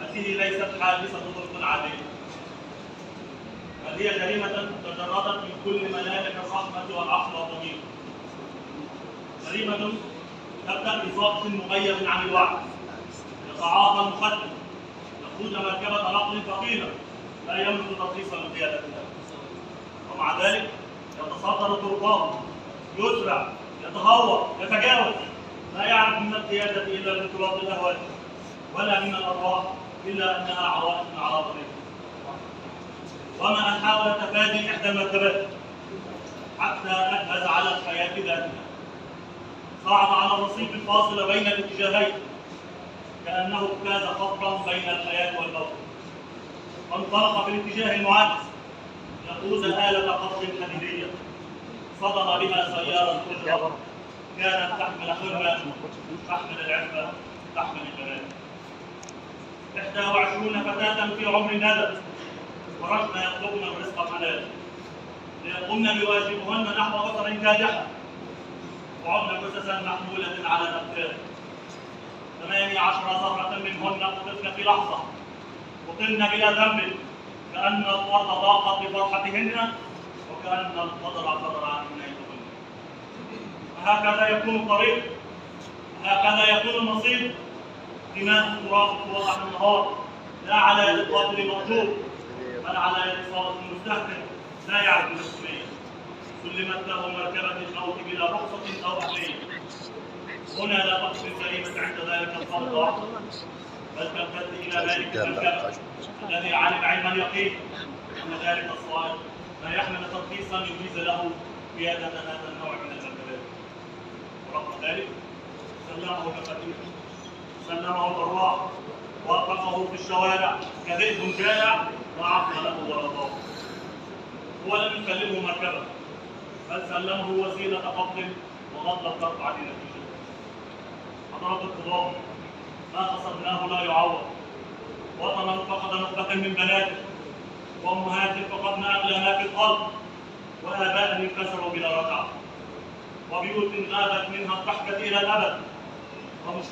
هذه ليست حادثة ظلم عادية، بل هي جريمة تجردت من كل ملامح الرحمة والعقل والضمير. جريمة تبدأ بسائق مغيب عن الوعي، يتعاطى المخدر، يقود مركبة نقل ثقيلة لا يملك ترخيصا لقيادتها، ومع ذلك يتصدر طرقات، يسرع، يتهور، يتجاوز، لا يعرف من القيادة إلا الانطلاق الأهوال، ولا من الأرواح إلا أنها عوائق على طريقه. وما أن حاول تفادي إحدى المركبات حتى أجهز على الحياة ذاتها. صعد على الرصيف الفاصل بين الاتجاهين كأنه اجتاز خطا بين الحياة والموت، وانطلق في الاتجاه المعاكس يقود آلة قبض حديدية صدم بها سيارة أجرة كانت تحمل حلما، تحمل العفة، تحمل الجمال. 21 فتاة في عمر الندى خرجن يطلبن الرزق الحلال ليقمن بواجبهن نحو أسر كادحة، وعدن جثثا محمولة على الأقدام. 18 زهرة منهن قتلن في لحظة، قتلن بلا ذنب، كأن الأرض ضاقت بفرحتهن وكأن القدر قدر عنهن. هكذا يكون الطريق، هكذا يكون المصير. دماء ترافق وضح النهار، لا على يد القاتل المأجور، بل على يد صادق مستهتر لا يعرف المسؤولية. سلمت له مركبة الموت بلا رخصة أو أهلية. هنا لا تقف الجريمة عند ذلك الصادق وحده، بل تمتد إلى مالك المركبة الذي علم علم اليقين أن ذلك الصائغ لا يحمل ترخيصا يجيز له قيادة هذا النوع من المركبات. ورغم ذلك سلمه المفاتيح، سلمه الأرواح، وأطلقه في الشوارع كذئب جائع لا عقل له ولا ضابط. هو لم يسلمه مركبة، بل سلمه وسيلة قتل وغض الطرف عن النتيجة. حضرات القضاة، ما خسرناه لا يعوض. وطنا فقد نخبة من بناته، وأمهات فقدن أغلى ما في الأرض، وآباء انكسروا بلا رجعة، وبيوت غابت منها الضحكة إلى الأبد، ومجتمع